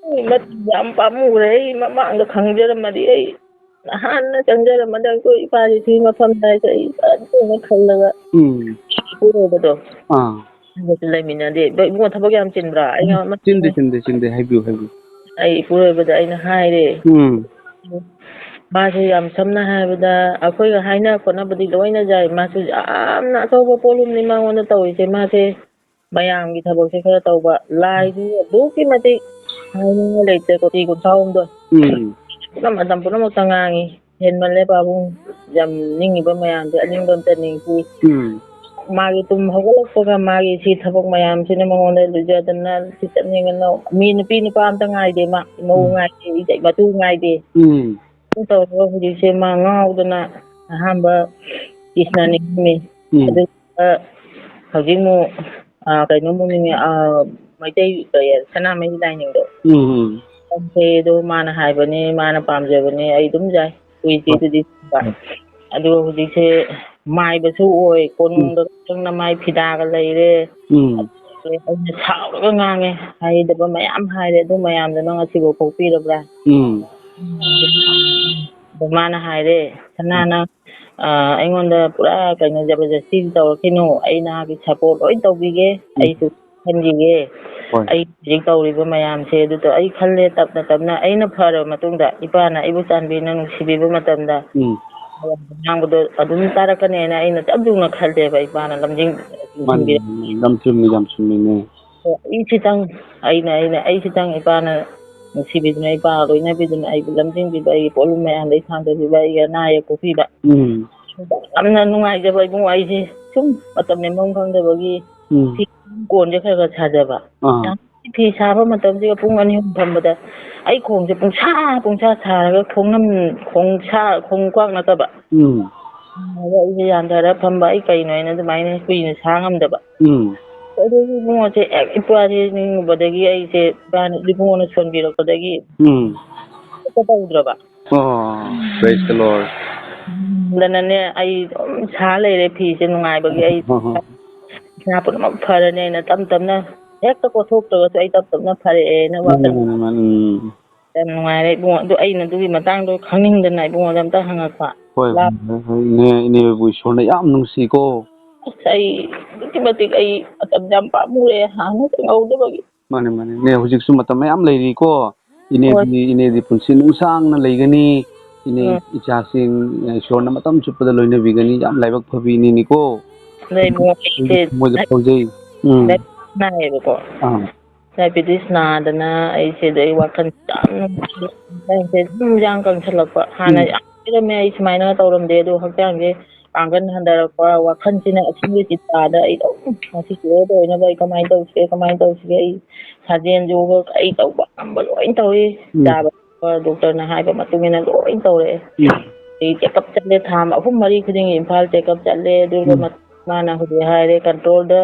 ꯑꯩ ꯃꯇꯝ ꯌꯥꯝ ꯄꯥꯝꯃꯨꯈ꯭ꯔꯦ꯫ ꯑꯩ ꯃꯃꯥꯡꯗ ꯈꯪꯖꯔꯝꯃꯗꯤ ꯑꯩ ꯅꯍꯥꯟꯅ ꯆꯪꯖꯔꯝꯃꯗꯤ ꯑꯩꯈꯣꯏ ꯏꯄꯥꯁꯤ ꯁꯤ ꯃꯐꯝꯗ ꯍꯥꯏꯁꯦ ꯑꯩ ꯐꯖꯅ ꯈꯜꯂꯒ ꯎꯝ꯫ ꯏꯄꯨꯔꯣꯏꯕꯗꯣ ꯑꯥ꯫ ꯑꯩꯒꯁꯨ ꯂꯩꯃꯤꯟꯅꯗꯦ꯫ ꯑꯗꯣ ꯏꯕꯨꯡꯉꯣ ꯊꯕꯛ ꯌꯥꯝ ꯆꯤꯟꯕ꯭ꯔꯥ? ꯑꯩ ꯎꯝ, ꯉꯥ-, ꯆꯤꯟꯗꯦ, ꯆꯤꯟꯗꯦ, ꯆꯤꯟꯗꯦ꯫ ꯍꯥꯏꯕꯤꯌꯨ, ꯍꯥꯏꯕꯤꯌꯨ꯫ ꯑꯩ ꯏꯄꯨꯔꯣꯏꯕꯗ ꯑꯩꯅ ꯍꯥꯏꯔꯦ꯫ ꯎꯝ꯫ ꯃꯥꯁꯦ ꯌꯥꯝ ꯁꯝꯅ ꯍꯥꯏꯔꯕꯗ ꯑꯩꯈꯣꯏꯒ ꯍꯥꯏꯅ ꯈꯣꯠꯅꯕꯗꯤ ꯂꯣꯏꯅ ꯌꯥꯏ꯫ ꯃꯥꯁꯨ ꯌꯥꯝꯅ ꯑꯆꯧꯕ ꯄꯣꯠꯂꯨꯝꯅꯤ ꯃꯉꯣꯟꯗ ꯇꯧꯔꯤꯁꯦ꯫ ꯃꯥꯁꯦ ꯃꯌꯥꯝꯒꯤ ꯊꯕꯛꯁꯦ ꯈꯔ ꯇꯧꯕ꯫ ꯂꯥꯏꯁꯨ ꯑꯗꯨꯛꯀꯤ ꯃꯇꯤꯛ ꯍꯥꯏꯅꯤꯡꯉꯥꯏ ꯂꯩꯇ꯭ꯔꯦ, ꯀꯣꯇꯤ ꯀꯨꯟꯊ꯭ꯔꯥ ꯍꯨꯝꯗꯣꯏ꯫ ꯎꯝ꯫ ꯄꯨꯝꯅꯃꯛ, ꯃꯇꯝ ꯄꯨꯝꯅꯃꯛꯇ ꯉꯥꯡꯉꯤ꯫ ꯍꯦꯟꯃꯜꯂꯦ ꯄꯥꯕꯨꯡ꯫ ꯌꯥꯝ ꯅꯤꯡꯉꯤꯕ ꯃꯌꯥꯝꯁꯦ ꯑꯅꯤꯡꯕ ꯑꯝꯇ ꯅꯤꯡꯁꯤ꯫ ꯎꯝ꯫ ꯃꯥꯒꯤ ꯇꯨꯝ ꯍꯧꯒꯠꯂꯛꯄꯒ ꯃꯥꯒꯤ ꯁꯤ ꯊꯕꯛ ꯃꯌꯥꯝꯁꯤꯅ ꯃꯉꯣꯟꯗ ꯂꯨꯖꯗꯅ ꯁꯤ ꯆꯠꯅꯤꯡꯉꯅ ꯃꯤ ꯅꯨꯄꯤ ꯅꯨꯄꯥ ꯑꯝꯇ ꯉꯥꯏꯗꯦ ꯃꯥ꯫ ꯃꯧ ꯎꯝ꯫ ꯉꯥꯏꯗꯦ, ꯏꯆꯦ ꯃꯇꯨ ꯉꯥꯏꯗꯦ꯫ ꯎꯝ꯫ ꯑꯗꯨꯝ ꯇꯧꯔꯒ ꯍꯧꯖꯤꯛꯁꯦ ꯃꯥ ꯉꯥꯎꯗꯅ ꯑꯍꯥꯟꯕ ꯀ꯭ꯔꯤꯁꯅ ꯅꯤꯡꯉꯝꯃꯤ꯫ ꯎꯝ꯫ ꯑꯗꯨ ꯍꯧꯖꯤꯛ ꯑꯃꯨꯛ, ꯑ, ꯀꯩꯅꯣꯃꯨꯛ ꯅꯤꯡꯉꯦ, ꯑ, ꯃꯩꯇꯩ ꯀꯔꯤ, ꯁꯅꯥꯃꯍꯤ ꯂꯥꯏꯅꯤꯡꯗꯣ꯫ ꯎꯝ, ꯎꯝ꯫ ꯆꯠꯁꯦ ꯑꯗꯣ ꯃꯥꯅ ꯍꯥꯏꯕꯅꯦ, ꯃꯥꯅ ꯄꯥꯝꯖꯕꯅꯦ, ꯑꯩ ꯑꯗꯨꯝ ꯌꯥꯏ꯫ ꯀꯨꯏꯗꯦ ꯍꯣꯏ꯫ ꯑꯗꯨꯗꯤ꯫ ꯎꯝ꯫ ꯑꯗꯨꯒ ꯍꯧꯖꯤꯛꯁꯦ ꯃꯥꯏꯕꯁꯨ ꯑꯣꯏ, ꯎꯝ꯫ ꯀꯣꯅꯨꯡꯗ ꯆꯪꯅ ꯃꯥꯏ ꯐꯤꯗꯥꯒ ꯂꯩꯔꯦ꯫ ꯎꯝ꯫ ꯑꯩꯅ ꯁꯥꯎꯔꯒ ꯉꯥꯡꯉꯦ, ꯍꯥꯏꯗꯕ ꯃꯌꯥꯝ ꯍꯥꯏꯔꯦ, ꯑꯗꯨ ꯃꯌꯥꯝꯗꯣ ꯅꯪ ꯉꯁꯤꯐꯥꯎ ꯀꯣꯛꯄꯤꯔꯕ꯭ꯔꯥ? ꯎꯝ꯫ ꯑꯗꯣ ꯃꯥꯅ ꯍꯥꯏꯔꯦ, "ꯁꯅꯥ, ꯅꯪ, ꯑ, ꯑꯩꯉꯣꯟꯗ ꯄꯨꯔꯥ ꯀꯩꯅꯣ ꯖꯕꯔꯗꯁꯇꯤꯗꯤ ꯇꯧꯔꯛꯈꯤꯅꯨ, ꯑꯩ ꯅꯍꯥꯛꯀꯤ ꯁꯄꯣꯔꯠ ꯂꯣꯏ ꯇꯧꯕꯤꯒꯦ, ꯎꯝ꯫ ꯑꯩꯁꯨ ꯈꯟꯈꯤꯒꯦ꯫ ꯍꯣꯏ꯫ ꯑꯩ ꯍꯧꯖꯤꯛ ꯇꯧꯔꯤꯕ ꯃꯌꯥꯝꯁꯦ ꯑꯗꯨꯗ ꯑꯩ ꯈꯜꯂꯦ, ꯇꯞꯅ ꯇꯞꯅ ꯑꯩꯅ ꯐꯔꯕ ꯃꯇꯨꯡꯗ ꯏꯄꯥꯅ ꯑꯩꯕꯨ ꯆꯥꯟꯕꯤꯅ ꯅꯨꯡꯁꯤꯕꯤꯕ ꯃꯇꯝꯗ ꯎꯝ꯫ ꯉꯥꯡꯕꯗꯣ ꯑꯗꯨꯝ ꯇꯥꯔꯛꯀꯅꯦꯅ ꯑꯩꯅ ꯆꯞ ꯌꯨꯡꯅ ꯈꯜꯂꯦꯕ, ꯏꯄꯥꯅ ꯂꯝꯖꯤꯡ ꯃꯥꯅꯤ, ꯆꯤꯡꯁꯤꯟꯕꯤꯔꯛ-" ꯃꯥꯅꯤ, ꯌꯥꯝ ꯆꯨꯝꯃꯤ, ꯌꯥꯝ ꯆꯨꯝꯃꯤꯅꯦ꯫ ꯑꯩ ꯈꯤꯇꯪ, ꯑꯩꯅ, ꯑꯩꯅ, ꯑꯩ ꯈꯤꯇꯪ ꯏꯄꯥꯅ ꯅꯨꯡꯁꯤꯕꯤꯗꯨꯅ, ꯏꯄꯥ ꯂꯣꯏꯅꯕꯤꯗꯨꯅ ꯑꯩꯕꯨ ꯂꯝꯖꯤꯡꯕꯤꯕ, ꯑꯩꯒꯤ ꯄꯣꯠꯂꯨꯝ ꯃꯌꯥꯝꯗꯒꯤ ꯊꯥꯡꯗꯕꯤꯕ, ꯑꯩꯒꯤ ꯑꯅꯥ ꯑꯌꯦꯛ ꯀꯣꯛꯄꯤꯕ꯫ ꯎꯝ꯫ ꯌꯥꯝꯅ ꯅꯨꯡꯉꯥꯏꯖꯕ ꯏꯕꯨꯡꯉꯣ, ꯑꯩꯁꯦ ꯁꯨꯝ ꯃꯇꯝ ꯂꯦꯟꯐꯝ ꯈꯪꯗꯕꯒꯤ ꯎꯝ꯫ ꯐꯤ ꯀꯣꯟꯁꯦ ꯈꯔ ꯈꯔ ꯁꯥꯖꯕ꯫ ꯑꯥ꯫ ꯌꯥꯝ ꯐꯤ ꯁꯥꯕ ꯃꯇꯝꯁꯤꯒ ꯄꯨꯡ ꯑꯅꯤ ꯑꯍꯨꯝ ꯐꯝꯕꯗ ꯑꯩ ꯈꯣꯡꯁꯦ ꯄꯨꯡꯁꯥ ꯄꯨꯡꯁꯥ ꯁꯥꯔꯒ ꯈꯣꯡꯅꯝ-, ꯈꯣꯡꯁꯥ-, ꯈꯣꯡꯀ꯭ꯋꯥꯛ ꯅꯠꯇꯕ꯫ ꯎꯝ꯫ ꯑꯗ ꯑꯩꯁꯦ ꯌꯥꯟꯊꯔ ꯐꯝꯕ, ꯑꯩ ꯀꯩꯅꯣ ꯍꯥꯏꯅ ꯑꯗꯨꯃꯥꯏꯅ ꯀꯨꯏꯅ ꯁꯥ ꯉꯝꯗꯕ꯫ ꯎꯝ꯫ ꯑꯗꯨꯒꯤ ꯏꯕꯨꯡꯉꯣꯁꯦ ꯍꯦꯛ ꯏꯄꯥꯁꯦ ꯅꯤꯡꯉꯨꯕꯗꯒꯤ ꯑꯩꯁꯦ ꯏꯕꯨꯡꯉꯣꯅ ꯁꯣꯟꯕꯤꯔꯛꯄꯗꯒꯤ ꯎꯝ꯫ ꯍꯦꯛꯇ ꯇꯧꯗ꯭ꯔꯕ꯫ ꯑꯣ, praise the Lord꯫ ꯗꯅꯅꯦ, ꯑꯩ ꯑꯗꯨꯝ ꯁꯥ ꯂꯩꯔꯦ ꯐꯤꯁꯦ ꯅꯨꯡꯉꯥꯏꯕꯒꯤ꯫ ꯑꯩ ꯍꯣꯏ, ꯍꯣꯏ꯫ ꯏꯁꯥ ꯄꯨꯝꯅꯃꯛ ꯐꯔꯅꯤ ꯍꯥꯏꯅ ꯇꯞ ꯇꯞꯅ, ꯍꯦꯛꯇ ꯀꯣꯠꯊꯣꯛꯇ꯭ꯔꯒꯁꯨ ꯑꯩ ꯇꯞ ꯇꯞꯅ ꯐꯔꯛꯑꯦꯅ ꯃꯥꯅꯤ, ꯋꯥꯈꯜ ꯃꯥꯅꯤ, ꯃꯥꯅꯤ, ꯎꯝ꯫ ꯌꯥꯝ ꯅꯨꯡꯉꯥꯏꯔꯦ ꯏꯕꯨꯡꯉꯣ꯫ ꯑꯗꯨ ꯑꯩꯅ ꯑꯗꯨꯒꯤ ꯃꯇꯥꯡꯗꯣ ꯈꯪꯅꯤꯡꯗꯅ ꯏꯕꯨꯡꯉꯣꯗ ꯑꯝꯇ ꯍꯪꯉꯛꯄ꯫ ꯍꯣꯏ, ꯂꯥꯛ- ꯍꯣꯏ, ꯍꯣꯏ, ꯏꯅꯦ, ꯏꯅꯦꯕꯨ ꯏꯁꯣꯔꯅ ꯌꯥꯝ ꯅꯨꯡꯁꯤꯀꯣ꯫ ꯑꯁ, ꯑꯩ ꯑꯗꯨꯛꯀꯤ ꯃꯇꯤꯛ ꯑꯩ ꯃꯇꯝ ꯌꯥꯝ ꯄꯥꯝꯃꯨꯔꯦ ꯍꯥꯟꯅ ꯈꯪꯍꯧꯗꯕꯒꯤ꯫ ꯃꯥꯅꯦ, ꯃꯥꯅꯦ꯫ ꯏꯅꯦ, ꯍꯧꯖꯤꯛꯁꯨ ꯃꯇꯝ ꯃꯌꯥꯝ ꯂꯩꯔꯤꯀꯣ꯫ ꯍꯣꯏ꯫ ꯏꯅꯦꯗꯤ, ꯏꯅꯦꯗꯤ ꯄꯨꯟꯁꯤ ꯅꯨꯡꯁꯥꯡꯅ ꯂꯩꯒꯅꯤ꯫ ꯏꯅꯦ ꯎꯝ꯫ ꯏꯆꯥꯁꯤꯡ, ꯏꯁꯣꯔꯅ ꯃꯇꯝ ꯆꯨꯞꯄꯗ ꯂꯣꯏꯅꯕꯤꯒꯅꯤ꯫ ꯌꯥꯝ ꯂꯥꯏꯕꯛ ꯐꯕꯤ ꯏꯅꯦꯅꯤꯀꯣ꯫ ꯑꯗꯩ ꯏꯕꯨꯡꯉꯣ ꯑꯩꯁꯦ ꯊꯃꯣꯏꯗ ꯐꯥꯎꯖꯩ꯫ ꯎꯝ꯫ ꯅꯥꯏꯌꯦꯕꯀꯣ꯫ ꯑꯥ꯫ ꯗꯥꯏꯕꯦꯇꯤꯁ ꯅꯥꯗꯅ ꯑꯩꯁꯦ ꯑꯗꯩ ꯋꯥꯈꯜ ꯌꯥꯝ ꯅꯨꯡꯉꯥꯏꯇꯦ꯫ ꯑꯗꯨꯝ ꯌꯥꯡ ꯀꯪꯁꯜꯂꯛꯄ꯫ ꯍꯥꯟꯅ ꯎꯝ꯫ ꯌꯥꯝ ꯂꯩꯔꯝꯃꯦ, ꯑꯩ ꯁꯨꯃꯥꯏꯅ ꯇꯧꯔꯝꯗꯦ, ꯑꯗꯣ ꯍꯛꯆꯥꯡꯁꯦ ꯄꯥꯡꯒꯜ ꯍꯟꯊꯔꯛꯄ, ꯋꯥꯈꯜꯁꯤꯅ ꯑꯁꯤꯒꯤ ꯆꯤꯟꯇꯥꯗ ꯑꯩ ꯑꯗꯨꯝ ꯃꯁꯤ ꯀ꯭ꯌꯣꯔ ꯑꯣꯏꯅꯕ ꯑꯩ ꯀꯃꯥꯏꯅ ꯇꯧꯁꯤꯒꯦ, ꯀꯃꯥꯏꯅ ꯇꯧꯁꯤꯒꯦ, ꯑꯩ ꯁꯥꯖꯦꯜ ꯌꯣꯒ ꯑꯩ ꯇꯧꯕ ꯉꯝꯕ ꯂꯣꯏ ꯇꯧꯏ꯫ ꯎꯝ꯫ ꯆꯥꯕ ꯊꯛꯄ ꯗꯣꯛꯇꯔꯅ ꯍꯥꯏꯕ ꯃꯇꯨꯡ ꯏꯟꯅ ꯂꯣꯏ ꯇꯧꯔꯛꯑꯦ꯫ ꯎꯝ꯫ ꯑꯩ ꯆꯦꯛꯀꯞ ꯆꯠꯂꯦ, ꯊꯥ ꯑꯍꯨꯝ ꯃꯔꯤ ꯈꯨꯗꯤꯡꯒꯤ ꯏꯝꯐꯥꯜ ꯆꯦꯛꯀꯞ ꯆꯠꯂꯦ꯫ ꯑꯗꯨꯒ ꯎꯝ꯫ ꯃꯠ-, ꯃꯥꯅ ꯍꯧꯖꯤꯛ ꯍꯥꯏꯔꯦ, ꯀꯟꯇ꯭ꯔꯣꯜꯗ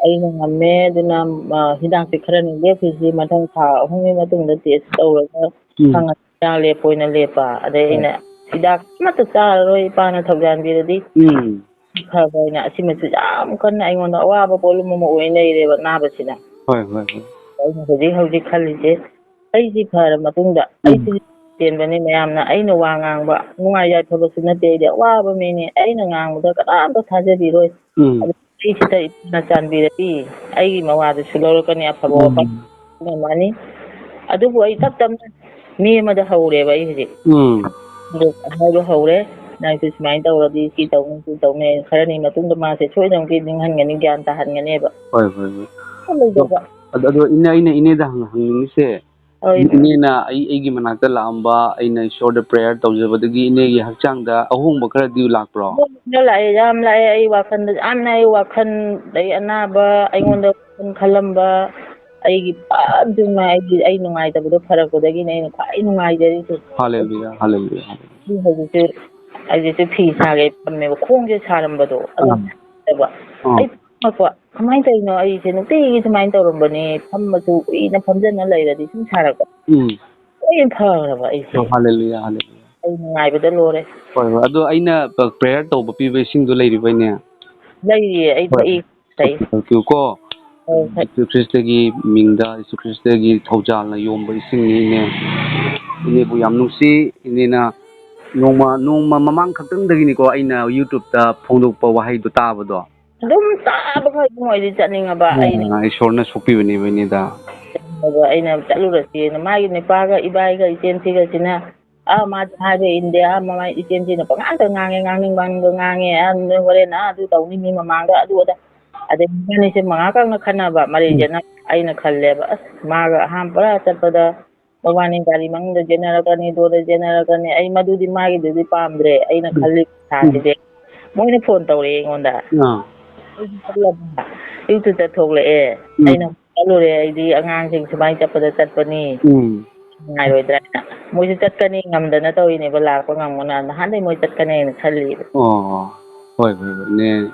ꯑꯩꯅ ꯉꯝꯃꯦ, ꯑꯗꯨꯅ, ꯑ, ꯍꯤꯗꯥꯛꯁꯦ ꯈꯔꯅꯤ ꯂꯦꯞꯈꯤꯁꯤ, ꯃꯊꯪ ꯊꯥ ꯑꯍꯨꯝꯒꯤ ꯃꯇꯨꯡꯗ ꯇꯦꯁ ꯇꯧꯔꯒ ꯎꯝ꯫ ꯈꯪꯉꯅꯤ꯫ ꯍꯤꯗꯥꯛ ꯂꯦꯞꯄ ꯑꯣꯏꯅ ꯂꯦꯞꯄ꯫ ꯑꯗꯩ ꯍꯣꯏ꯫ ꯑꯩꯅ ꯍꯤꯗꯥꯛ ꯑꯃꯠꯇ ꯆꯥꯔꯔꯣꯏ, ꯏꯄꯥꯅ ꯊꯧꯖꯥꯟꯕꯤꯔꯗꯤ ꯎꯝ꯫ ꯐꯕ ꯍꯥꯏꯅ꯫ ꯑꯁꯤꯃꯁꯨ ꯌꯥꯝ ꯀꯟꯅ ꯑꯩꯉꯣꯟꯗ ꯑꯋꯥꯕ ꯄꯣꯠꯂꯨꯝ ꯑꯃ ꯑꯣꯏ ꯂꯩꯔꯦꯕ, ꯑꯅꯥꯕꯁꯤꯅ꯫ ꯍꯣꯏ, ꯍꯣꯏ, ꯍꯣꯏ꯫ ꯑꯩꯅ ꯍꯧꯖꯤꯛ ꯍꯧꯖꯤꯛ ꯈꯜꯂꯤꯁꯦ, ꯑꯩꯁꯤ ꯐꯔ ꯃꯇꯨꯡꯗ ꯎꯝ꯫ ꯑꯩꯁꯤ ꯆꯦꯟꯕꯅꯤ, ꯃꯌꯥꯝꯅ ꯑꯩꯅ ꯋꯥ ꯉꯥꯡꯕ ꯅꯨꯡꯉꯥꯏ ꯌꯥꯏꯐꯕꯁꯨ ꯅꯠꯇꯦ, ꯑꯩꯗꯤ ꯑꯋꯥꯕ ꯃꯤꯅꯤ, ꯑꯩꯅ ꯉꯥꯡꯕꯗ ꯀꯅꯥꯝꯇ ꯊꯥꯖꯕꯤꯔꯣꯏ꯫ ꯎꯝ꯫ ꯑꯗꯨ ꯑꯩꯁꯤꯗ ꯏꯄꯥꯅ ꯆꯥꯟꯕꯤꯔꯗꯤ ꯑꯩꯒꯤ ꯃꯋꯥꯗꯨꯁꯨ ꯂꯧꯔꯛꯀꯅꯤ, ꯑꯐꯕ ꯋꯥꯐꯝ ꯎꯝ꯫ ꯉꯝꯃꯅꯤ꯫ ꯑꯗꯨꯕꯨ ꯑꯩ ꯇꯞ ꯇꯞꯅ ꯃꯤ ꯑꯃꯗ ꯍꯧꯔꯦꯕ ꯑꯩ ꯍꯧꯖꯤꯛ꯫ ꯎꯝ꯫ ꯑꯗꯨ ꯍꯥꯏꯕ ꯍꯧꯔꯦ, "ꯅꯪꯁꯦ ꯁꯨꯃꯥꯏꯅ ꯇꯧꯔꯗꯤ ꯁꯤ ꯇꯧꯅꯤ, ꯁꯤ ꯇꯧꯅꯤ", ꯈꯔꯅꯤ ꯃꯇꯨꯡꯗ ꯃꯥꯁꯦ ꯁꯣꯏꯗꯅꯃꯛꯀꯤ ꯅꯤꯡꯍꯟꯒꯅꯤ, ꯒ꯭ꯌꯥꯟ ꯇꯥꯍꯟꯒꯅꯦꯕ꯫ ꯍꯣꯏ, ꯍꯣꯏ, ꯍꯣꯏ꯫ ꯑꯗꯣ, ꯂꯩꯗꯧꯕ꯫ ꯑꯗꯣ, ꯑꯗꯣ ꯏꯅꯦ, ꯑꯩꯅ ꯏꯅꯦꯗ ꯍꯪ-, ꯍꯪꯅꯤꯡꯉꯤꯁꯦ, ꯍꯣꯏ꯫ ꯏꯅꯦꯅ ꯑꯩ, ꯑꯩꯒꯤ ꯃꯅꯥꯛꯇ ꯂꯥꯛꯑꯝꯕ, ꯑꯩꯅ ꯏꯁꯣꯔꯗ prayer ꯇꯧꯖꯕꯗꯒꯤ ꯏꯅꯦꯒꯤ ꯍꯛꯆꯥꯡꯗ ꯑꯍꯣꯡꯕ ꯈꯔꯗꯤ ꯂꯥꯛꯄ꯭ꯔꯣ? ꯑꯍꯣꯡꯕ ꯂꯥꯛꯑꯦ, ꯌꯥꯝ ꯂꯥꯛꯑꯦ꯫ ꯑꯩ ꯋꯥꯈꯜꯗ ꯌꯥꯝꯅ, ꯑꯩ ꯋꯥꯈꯜ, ꯑꯩ ꯑꯅꯥꯕ, ꯑꯩꯉꯣꯟꯗ ꯋꯥꯈꯜ ꯈꯜꯂꯝꯕ, ꯑꯩꯒꯤ ꯄꯨꯔꯥ ꯆꯨꯝꯅ ꯑꯩꯒꯤ, ꯑꯩ ꯅꯨꯡꯉꯥꯏꯇꯕꯗꯣ ꯐꯔꯛꯄꯗꯒꯤꯅꯦ ꯑꯩꯅ ꯈ꯭ꯋꯥꯏ ꯅꯨꯡꯉꯥꯏꯖꯔꯤꯁꯦ꯫ ꯍꯜꯂꯦꯂꯨꯌꯥ, ꯍꯜꯂꯦꯂꯨꯌꯥ, ꯍꯜꯂꯦꯂꯨꯌꯥ꯫ ꯑꯩ ꯍꯧꯖꯤꯛꯁꯨ, ꯍꯧꯖꯤꯛꯁꯨ ꯐꯤ ꯁꯥꯒꯦ ꯐꯝꯃꯦꯕ, ꯈꯣꯡꯁꯦ ꯁꯥꯔꯝꯕꯗꯣ ꯑꯗꯨ ꯑꯥ꯫ ꯐꯠꯇꯕ꯫ ꯑꯥ꯫ ꯑꯩ ꯐꯝꯃꯛꯄ, ꯀꯃꯥꯏꯅ ꯇꯧꯔꯤꯅꯣ? ꯑꯩꯁꯦ ꯅꯨꯡꯇꯤꯒꯤ ꯁꯨꯃꯥꯏꯅ ꯇꯧꯔꯝꯕꯅꯦ, ꯐꯝꯃꯁꯨ ꯀꯨꯏꯅ ꯐꯝꯖꯟꯅ ꯂꯩꯔꯗꯤ ꯁꯨꯝ ꯁꯥꯔꯛꯄ꯫ ꯎꯝ꯫ ꯂꯣꯏꯅ ꯐꯈ꯭ꯔꯕ ꯑꯩꯁꯦ꯫ ꯑꯣ, ꯍꯜꯂꯦꯂꯨꯌꯥ, ꯍꯜꯂꯦꯂꯨꯌꯥ꯫ ꯑꯩ ꯅꯨꯡꯉꯥꯏꯕꯗ ꯂꯣꯏꯔꯦ꯫ ꯍꯣꯏ, ꯍꯣꯏ꯫ ꯑꯗꯣ ꯑꯩꯅ ꯄ-, prayer ꯇꯧꯕ ꯄꯤꯕ ꯏꯁꯤꯡꯗꯣ ꯂꯩꯔꯤꯕꯣ, ꯏꯅꯦ? ꯂꯩꯔꯤꯌꯦ, ꯑꯩ ꯍꯣꯏ꯫ ꯊꯛꯏ, ꯊꯛꯏ꯫ ꯊꯛꯄꯤꯌꯨꯀꯣ꯫ ꯍꯣꯏ, ꯊꯛꯏ꯫ ꯖꯤꯁꯨ ꯈ꯭ꯔꯤꯁꯇꯒꯤ ꯃꯤꯡꯗ, ꯖꯤꯁꯨ ꯈ꯭ꯔꯤꯁꯇꯒꯤ ꯊꯧꯖꯥꯜꯅ ꯌꯣꯝꯕ ꯏꯁꯤꯡꯅꯤ, ꯏꯅꯦ꯫ ꯏꯅꯦꯕꯨ ꯌꯥꯝ ꯅꯨꯡꯁꯤ꯫ ꯏꯅꯦꯅ ꯅꯣꯡꯃ, ꯅꯣꯡꯃ ꯃꯃꯥꯡ ꯈꯛꯇꯪꯗꯒꯤꯅꯤꯀꯣ ꯑꯩꯅ YouTube-ꯇ ꯐꯣꯡꯗꯣꯛꯄ ꯋꯥꯍꯩꯗꯣ ꯇꯥꯕꯗꯣ꯫ ꯑꯗꯨꯝ ꯇꯥꯕꯒ ꯏꯕꯨꯡꯉꯣ ꯑꯩꯗꯤ ꯆꯠꯅꯤꯡꯉꯕ꯫ ꯑꯩꯅ ꯑꯥ, ꯏꯁꯣꯔꯅ ꯁꯣꯛꯄꯤꯕꯅꯦꯕ ꯏꯅꯦꯗ꯫ ꯑꯗꯨꯒ ꯑꯩꯅ ꯆꯠꯂꯨꯔꯁꯦꯅ ꯃꯥꯒꯤ ꯅꯨꯄꯥꯒ ꯏꯕꯥꯏꯒ ꯏꯆꯦꯟ ꯊꯤꯒꯁꯤꯅ, ꯑꯥ, ꯃꯥꯗꯤ ꯍꯥꯏꯕ ꯏꯟꯗꯦ, ꯑꯥ, ꯃꯃꯥ ꯏꯆꯦꯟ ꯊꯤꯅ ꯄꯉꯥꯡꯗ ꯉꯥꯡꯉꯦ, ꯉꯥꯡꯅꯤꯡ ꯉꯥꯡꯅꯤꯡꯕ ꯉꯥꯡꯉꯦ, ꯑꯥ, ꯅꯣꯏ ꯍꯣꯔꯦꯟ ꯑꯥ ꯑꯗꯨ ꯇꯧꯅꯤ ꯃꯤ ꯃꯃꯥꯡꯗ ꯑꯗꯨ ꯑꯗꯥ꯫ ꯑꯗꯩ ꯃꯕꯥꯅꯤꯁꯦ ꯃꯉꯥ ꯀꯛꯅ ꯈꯟꯅꯕ, ꯃꯔꯩꯁꯦꯅ ꯑꯩꯅ ꯈꯜꯂꯦꯕ꯫ ꯑꯁ, ꯃꯥꯒ ꯑꯍꯥꯟꯕ ꯆꯠꯄꯗ ꯃꯕꯥꯅꯤ ꯒꯥꯔꯤ ꯃꯅꯨꯡꯗ ꯆꯦꯟꯅꯔꯛꯀꯅꯤ, ꯗꯣꯗ ꯆꯦꯟꯅꯔꯛꯀꯅꯤ꯫ ꯑꯩ ꯃꯗꯨꯗꯤ ꯃꯥꯒꯤꯗꯨꯗꯤ ꯄꯥꯝꯗ꯭ꯔꯦ꯫ ꯑꯩꯅ ꯎꯝ꯫ ꯈꯜꯂꯤ ꯎꯝ꯫ ꯁꯥꯁꯤꯗꯤ ꯃꯣꯏꯅ ꯐꯣꯟ ꯇꯧꯔꯛꯑꯦ ꯑꯩꯉꯣꯟꯗ꯫ ꯑꯥ꯫ ꯑꯩꯁꯨ ꯈꯜꯂꯕ, ꯌꯨꯇ꯭ꯌꯨꯕꯇ ꯊꯣꯛꯂꯛꯑꯦ꯫ ꯎꯝ꯫ ꯑꯩꯅ ꯆꯠꯂꯨꯔꯦ, ꯑꯩꯗꯤ ꯑꯉꯥꯡꯁꯤꯡ ꯁꯨꯃꯥꯏꯅ ꯆꯠꯄꯗ ꯆꯠꯄꯅꯤ꯫ ꯎꯝ꯫ ꯅꯨꯡꯉꯥꯏꯔꯣꯏꯗ꯭ꯔꯥ ꯍꯥꯏꯅ꯫ ꯃꯣꯏꯁꯨ ꯆꯠꯀꯅꯤ, ꯉꯝꯗꯅ ꯇꯧꯔꯤꯅꯦꯕ, ꯂꯥꯛꯄ ꯉꯝꯒꯅꯤ꯫ ꯅꯍꯥꯟꯗꯩ ꯃꯣꯏ ꯆꯠꯀꯅꯦꯅ ꯈꯜꯂꯤꯕ꯫ ꯑꯣ, ꯍꯣꯏ, ꯍꯣꯏ, ꯍꯣꯏ꯫ ꯏꯅꯦ,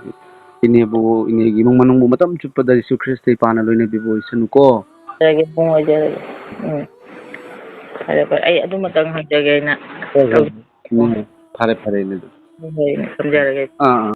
ꯏꯅꯦꯕꯨ, ꯏꯅꯦꯒꯤ ꯏꯃꯨꯡ ꯃꯅꯨꯡꯕꯨ ꯃꯇꯝ ꯆꯨꯞꯄꯗ ꯖꯤꯁꯨ ꯈ꯭ꯔꯤꯁꯇ ꯏꯄꯥꯅ ꯂꯣꯏꯅꯕꯤꯕ ꯑꯣꯏꯁꯅꯨꯀꯣ꯫ ꯑꯣꯏꯖꯔꯒꯦ, ꯏꯕꯨꯡ ꯑꯣꯏꯖꯔꯒꯦ꯫ ꯎꯝ꯫ ꯐꯔꯦ, ꯐꯔꯦ꯫ ꯑꯩ ꯑꯗꯨꯃꯇꯪ ꯍꯪꯖꯒꯦ ꯍꯥꯏꯅ ꯍꯣꯏ, ꯍꯣꯏ꯫ ꯇꯧꯖꯔꯛꯄꯅꯤ꯫ ꯎꯝ, ꯐꯔꯦ, ꯐꯔꯦ, ꯏꯅꯦ꯫ ꯍꯣꯏ, ꯍꯣꯏ, ꯏꯅꯦ, ꯊꯝꯖꯔꯒꯦ꯫ ꯑꯥ, ꯑꯥ꯫